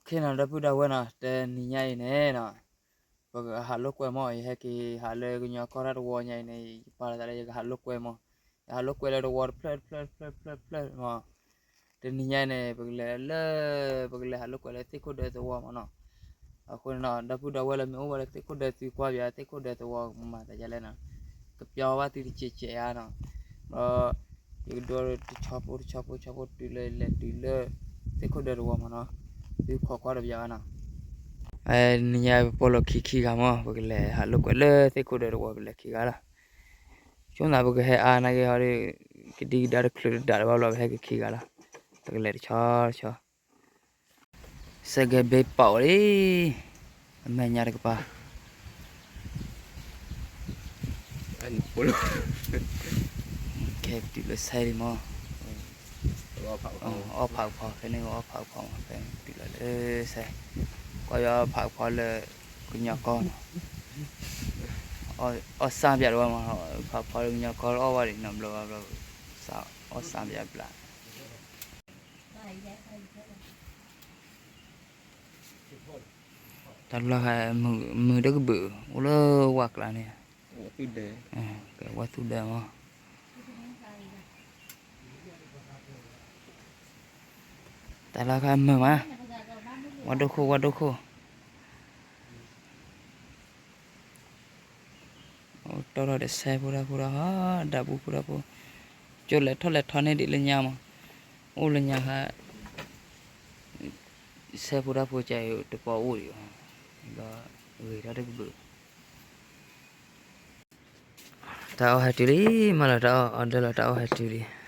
ခဲနီၤ ဒီပုၢ်ဒီဝဲၢ်နီၤ, တနံၤညါအံၤန့ၣ်နီၤ, ပကဟးလိာ်ကွဲမး, ယဟဲက့ၤဟးလၢကညီကီၢ်တၢ်တဝီညါအံၤန့ၣ် ယပာ်လီၤသးလၢယကဟးလိာ်ကွဲမး, ယဟးလိာ်ကွဲလၢတဝီတဖျၢၣ်တဖျၢၣ်တဖျၢၣ်တဖျၢၣ်တဖျၢၣ်မး, တနံၤညါအံၤန့ၣ် ပကလဲၤလၢ ပကလဲၤဟးလိာ်ကွဲလၢသ့ၣ်ခိၣ်ဒၢသဝီမးနီၤ, အဃိန့ၣ်နီၤ ဒီပုၢ်ဒီဝဲၢ်လၢမ့ၢ်အိၣ်ဝဲလၢသ့ၣ်ခိၣ်ဒၢသုကွၢ်ပၠး သ့ၣ်ခိၣ်ဒၢသဝီမၤသးဒ်လဲၣ်နီၤ, ကပျီဘၣ်သုတစဲးစဲးဧါနီၤ, ဒီး ယကဒိတဆီဖိတဆီဖိဆီဖိတုၤလၢလဲၤတုၤလၢ သ့ၣ်ခိၣ်ဒၢတဝီမးနီၤ, သုခိးကွၢ်တပၠးဘၣ်နီၤ, နံၤညါပပိာ်လိာ်ခံခံဂၤမး ပကလဲၤဟးလိာ်ကွဲလၢသ့ၣ်ခိၣ်ဒၢတဝီ ပလဲၤခံဂၤလီၤ, ဆိမိၣ်သးပကဟဲအါနာ်က့ဟီဒီး ကဒံကဒါတချုးတဒၣ်လၢၤဘၣ်ဘျီ ပဟဲက့ၤခံဂၤလီၤ, ပကလဲၤတဆီတဆီ စဲးကဲဘ့ပာ်အီၤလံ, အမဲာ်ညါတကပၤ, ခဲပတုၤလၢစဲးလံမး, အီၣ်ဖးကဖီ ဖဲန့ၣ်အီၣ်ဖးကဖီမး ဖဲပတုၤလၢလၢစဲး, ကွၢ်ယအီၣ်ဖးကဖီလၢ ကညီကီၢ်နီၤ, အီၣ်စၣ်ပၠးတဝီမး, ဖးကဖီလၢကညီကီၢ်အီၣ်ဝဲဒံးနီတဘျီဘၣ်ဘျီ, အီၣ်စၣ်ပၠးဘျး တၢ်လီၢ်ခါ မုာ်တကဘုး အိၣ်လၢဝၤကျါန့ၣ်, ကဲဝဲသူၣ်ဒၢမး, တၢ်လီၢ်ခါမုာ်မး, ဝါဒိၣ်ခိၣ် ဝါဒိၣ်ခိၣ် တီၢ်ထီၣ်ဒီးစဲဖိတၢ်ဖိတၢ်ဟီ ဒၣ်ပူဖိတၢ်ဖိ, ကၠိလဲၤထီၣ်လဲၤထီန့ၢ်ဒံးလၢညါမး, အိၣ်လၢညါခါ, စဲဖိတၢ်ဖိကဲတပီအိၣ်ဒံး, ဒီးဂ့ၤထီၣ်တကဘုး, တၢ်အီၣ်ဟဲတုၤလံ, မၤလီၤတၢ်အီၣ် အီၣ်ဒၢလီၤတၢ်အီၣ်ဟဲတုၤလံ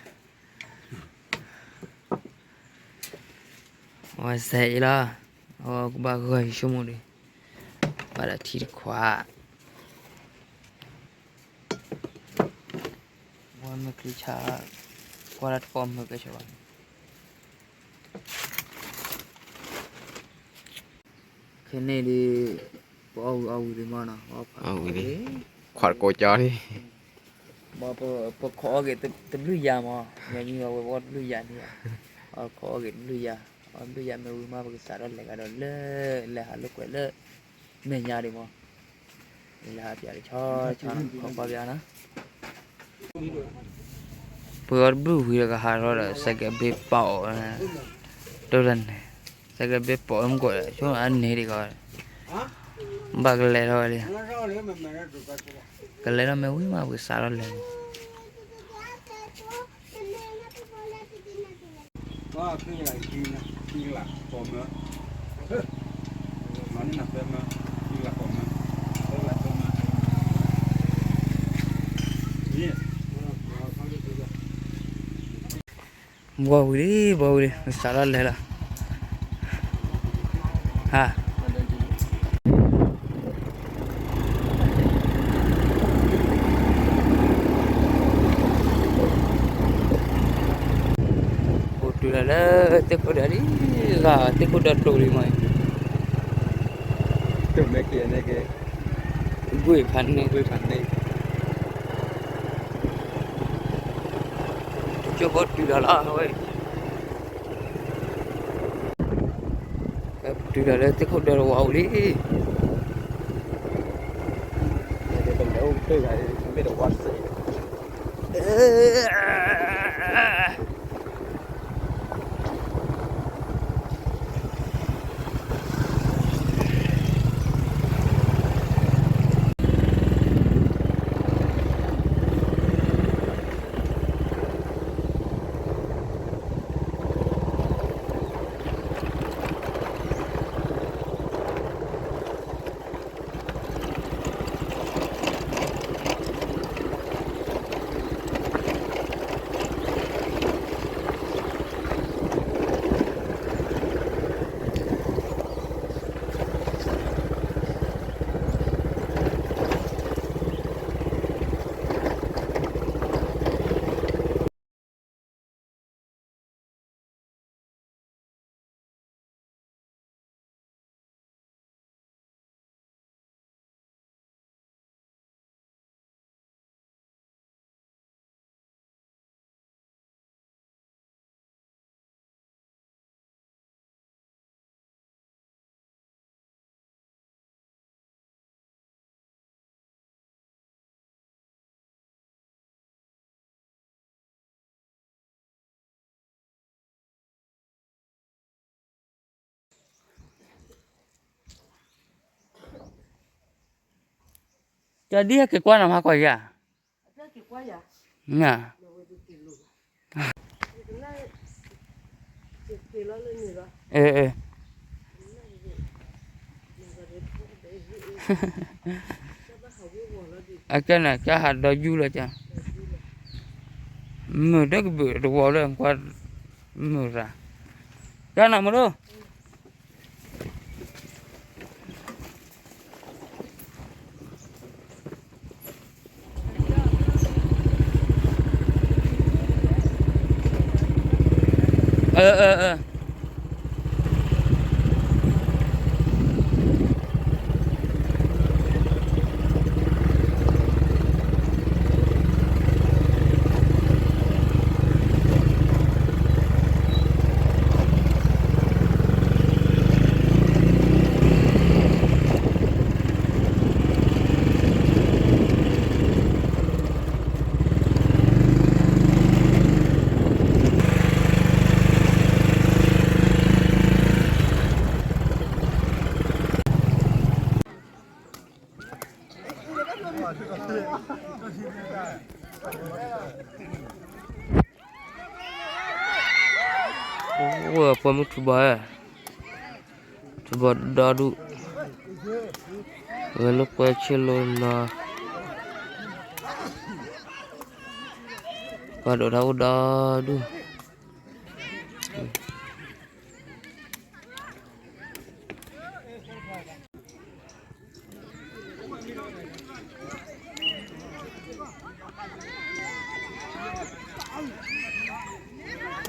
ဝဲစဲးအံၤလီၤ, အဝဲကဘၣ်ဂီၢ်ဟံးဆိကမိၣ်ဒီး, ဘၣ်ဒီးထံတခွး, ဝဲမ့ၢ်ချံဆါ, ကွၢ်လၢတပီမုာ်ကဲဆိဘၣ်, ခဲန့ၣ်ဒီး, ပအီၣ်ဝံၤအီၣ်ဝံၤလံမးနီၤ, အီၣ်ဖးဝံၤလံ, ခွးတကိးကၠီလံ ပခိးအီၣ်က့ၤတဘျုးယၤမး, မ့ၢ်မံဝဲဝဲတဘျုးယၤန့ၣ်, အီခိးအီၣ်က့ၤတဘျုးယၤ, အီၣ်ဘျုးယၤမ့ၢ်ဝံၤမး ပကစးထီၣ်လဲၤကဒီးလၢ လဲၤဟးလိာ်ကွဲလၢ မဲာ်ညါဒံးမး, လဲၤဟးပၠးတဆီဆီ ခိးကွၢ်ပၠးနီၤ, ပှၤအီၣ်တဘျုးဝံၤဒီးကဟးထီၣ်ဒီး စဲးကဲဘ့ပာ်အီၤ, တိၢ်တန့ၣ်, စဲးကဲဘ့ပာ်အီၤမ့ၢ်ကွၢ်ဒီး ဆိအန့ၣ်ဒံးကီး, ဘၣ်ကလဲၤထီၣ်ဝဲလံ ကလဲၤထီၣ်မ့ၢ်ဝံၤမး ပကစးထီၣ်လဲၤန့ၣ်, ဘှီဝံၤလံ ဘှီဝံၤလံ ပစးထီၣ်လဲၤလီၤ, ဟါ အိၣ်တုၤလီၤလၢသ့ၣ်ခိၣ်ဒၢလံ, သ့ၣ်ခိၣ်ဒၢတိၢ်လံမး, တမ့ၢ်က့ၤန့ၣ်က့ၤ, ကွ့ၢ်ဖးန့ၣ်, ကွ့ၢ်ဖးန့ၣ်, ကၠိဖိတုၤလီၤလီၤဝဲ တုၤလီၤလၢသ့ၣ်ခိၣ်ဒၢတဝီအိၣ်လံ, ပလဲၤအိၣ်ကတၢၢ်ဂၤ မ့ၢ်တဝီတစဲး ကၠီဒ်ဟဲက့ၤကွၢ်နၤမၤကွၢ်ယၤ, န, အကနၣ် ကဟးဒီးယူၢ်လီၤက, မုာ်တကဘုးတဝီလၢကွၢ်, မုာ်ရၤ, ကနၣ်မုာ်ဒိၣ် အၢ အၢ အၢ အိၣ်ပှၤမုၢ်ထူဘီ, ထူဘီဒီဒူၣ်, ဝဲလၢကွဲဆ့လိနီၤ, ပှၤဒိးတၢ်အိၣ်ဒီဒူၣ်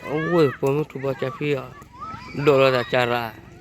အဝဲၢ်ပှၤမုၢ်ထူဘီကၢ်ဖံးအီၤ, ဒိးလီၤသးကၢ်ရၣ်